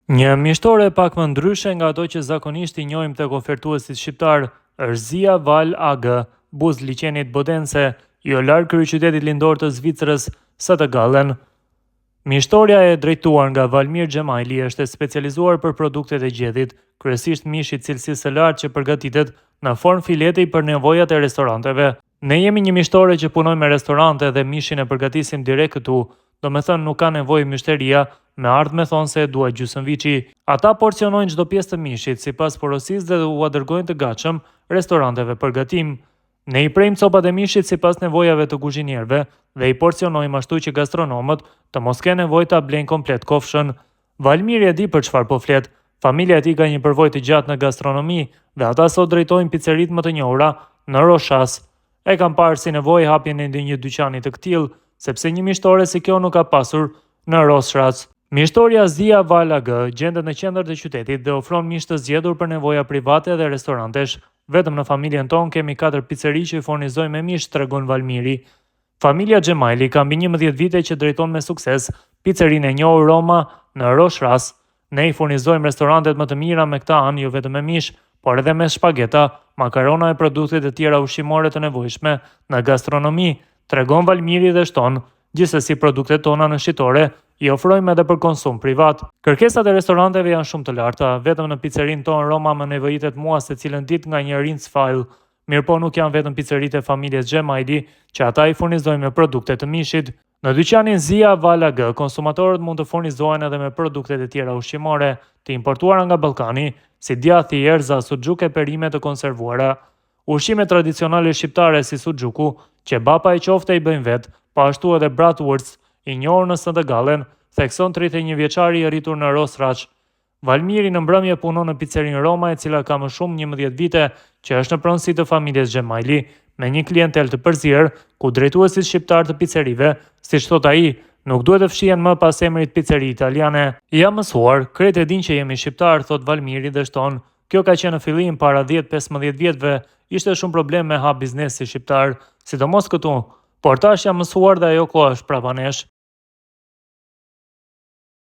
Një mishtore pak më ndryshe nga ato që zakonisht i njohim tek ofertuesit shqiptarë është Zia Val AG, buzë liqenit Bodensee, jo larg kryeqytetit lindor të Zvicrës, St. Gallen. Mishtorja e drejtuar nga Valmir Xhemajli është e specializuar për produktet e gjedhit, kryesisht mish i cilësisë së lartë që përgatitet në formë fileti për nevojat e restoranteve. Ne jemi një mishtore që punojmë me restorante dhe mishin e përgatisim direkt këtu, domethënë nuk ka nevojë myshteria me ardhë me thonë se e dua gjysëm viçi. Ata porcionojnë çdo pjesë të mishit sipas porosisë dhe ua dërgojnë të gatshëm restoranteve për gatim. Ne i prejmë copat e mishit sipas nevojave të kuzhinierëve dhe i porcionojmë ashtu që gastronomët të mos kenë nevojë ta blejnë komplet kofshën. Valmiri e di për çfarë po flet. Familja e tij ka një përvojë të gjatë në gastronomi dhe ata sot drejtojnë piceritë më të njohura në Roshaas. E kam parë si nevojë hapjen e ndonjë dyqani të këtillë, sepse një mishtore si kjo nuk ka pasur në Roshaas. Mishtorja Zia Val AG gjendet në qendër të qytetit dhe ofron mish të zgjedhur për nevoja private dhe restorantesh. Vetëm në familjen tonë kemi 4 piceri që i furnizojmë me mish, tregon Valmiri. Familja Xhemajli ka mbi 11 vite që drejton me sukses picerinë e njohur Roma në Roshaas. Ne i furnizojmë restorantet më të mira me këtë anë jo vetëm me mish, por edhe me shpageta, makarona e produkte të tjera ushqimore të nevojshme në gastronomi, tregon Valmiri dhe shton, gjithsesi produktet tona në shitore i ofrojmë edhe për konsum privat. Kërkesat e restoranteve janë shumë të larta, vetëm në picerinë tonë Roma më nevojitet mua secilën ditë nga një rindsfile. Mirëpo nuk janë vetëm piceritë e familjes Xhemajli që ata i furnizojnë me produkte të mishit. Në dyqanin Zia Val AG, konsumatorët mund të furnizohen edhe me produktet e tjera ushqimore të importuara nga Ballkani, si djathi, erëza, suxhuk e perime të konservuara. Ushqimet tradicionale shqiptare si suxhuku, qebapa e qofte i bëjnë vetë, po ashtu edhe bratwurst, i njohur në St. Gallen, thekson 31 vjeçari i rritur në Rosrach. Valmiri në mbrëmje punon në picerinë Roma e cila ka më shumë 11 vite që është në pronësi të familjes Xhemajli, me një klientel të përzier, ku drejtuesit shqiptar të picerive, siç thot ai, nuk duhet të fshihen më pas emrit piceri italiane. Jam mësuar, krejt e din që jemi shqiptar, thot Valmiri dhe shton, kjo ka qenë në fillim para 10-15 vjetëve, ishte shumë problem me hap biznes si shqiptar, sidomos këtu, por tash jam mësuar dhe ajo koha është prapa nesh.